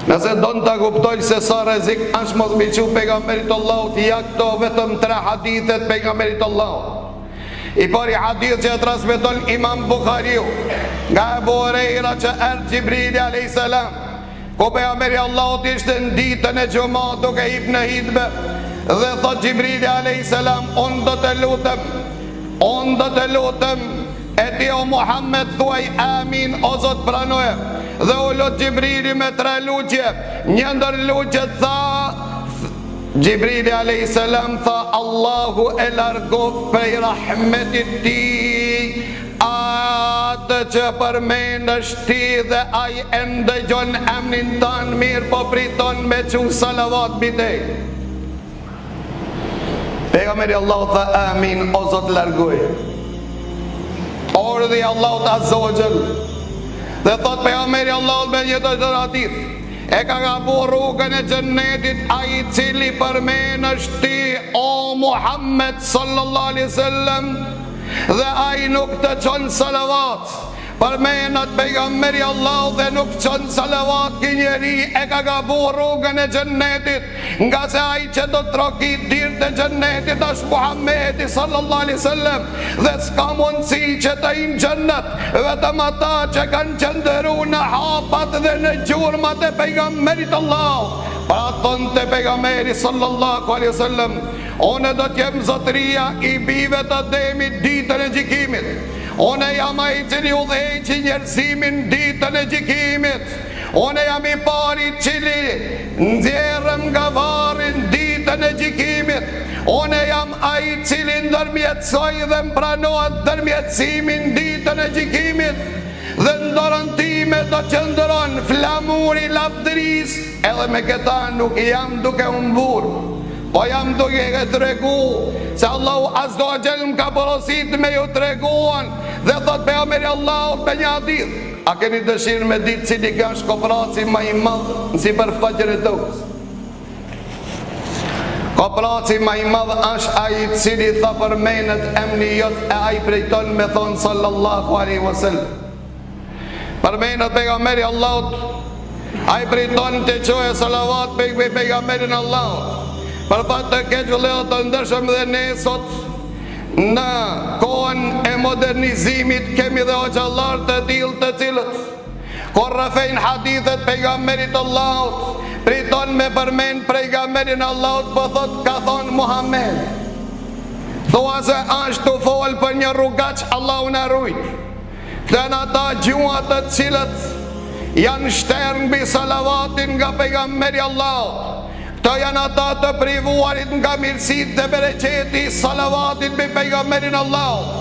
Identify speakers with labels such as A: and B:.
A: Nëse don ta kuptojsh se sa rrezik është mos mi çu pejgamberit të Allahut, ja këto vetëm tre hadithe të pejgamberit të Allahut. I pari hadith që e transmeton Imam Buhariu nga Ebu Hurejra që erdh Xhibrili alayhis salam, ku pejgamberi i Allahut ishte në ditën e xhuma duke hip në hitbe dhe thot Xhibrili alayhis salam, unë do të lutem, unë do të lutem e ti o Muhammed thuaj amin o Zot pranoje. Dhe u lut Xhibrili me tre lutje, një ndër lutjet tha Xhibrili alejhi selam tha Allahu e largoft prej rahmetit tij atë që përmendesh ti dhe ai e ndëgjon emnin tand mirëpo priton me çu salavat mbi te. Pejgamberi i Allahut tha amin o Zot largoje. Urdhri i Allahut azza wa jall. Dhe thot pejgamberi i Allahut me një tjetër hadith E ka gabu rrugën e xhennetit ai i cili përmendesh ti o Muhammed sallallahu alaihi wasallam dhe ai nuk të çon salavat. Përmendet pejgamberi i Allahut dhe nuk çon salavat ky njeri e ka gabu rrugën e xhennetit ngase ai që do të trokit dyert e xhennetit është Muhammedi sallallahu alaihi wasallam dhe s'ka mundësi që të hinë xhennet Vetëm ata që kanë qëndru në hapat dhe në gjurmat e pejgamberit të Allahut. Pra thonte pejgamberi sallallahu alaihi wasallam, unë do të jem zotëria i bijve të Ademit ditën e gjykimit. Unë jam ai i cili udhëheqi njerëzimin ditën e gjykimit. Unë jam i pari i cili nxjerrem nga varri në ditën e gjykimit. Unë jam ai i cili ndërmjetësoj dhe më pranohet ndërmjetësimi në ditën e gjykimit. Dhe në dorën time do të qëndron flamuri i lavdërisë, edhe me këta nuk jam duke u mburr, po jam duke e tregu se Allahu azza wa jall më ka porosit me ju treguan dhe thot pejgamberi i Allahut me një hadith A keni dëshirë me ditë cili është kopraci ma i madh në sipërfaqen e tokës? Kopraci ma i madh është ai i cili tha përmenet emni jot e ai priton me thonë sallallahu alaihi wasallam. Përmenet pejgamberi i Allahut, ai priton të çojë salavat për pejgamberin e Allahut. Për fat të keq vëllezër të ndershëm dhe ne sot Në kohën e modernizimit kemi dhe hoxhallarë të tillë të cilët kur rrëfejnë hadithet pejgamberit të Allahut, priton me përmend pejgamberin e Allahut po thot ka thonë Muhammed. Thua se është tu fol për një rrugaç Allahu na rujt. Këto janë ata gjuha të cilët janë shterë mbi salavatin nga pejgamberi i Allahut. Këto janë ata të privuarit nga mirësitë dhe bereqeti i salavatit mbi pejgamberin e Allahut.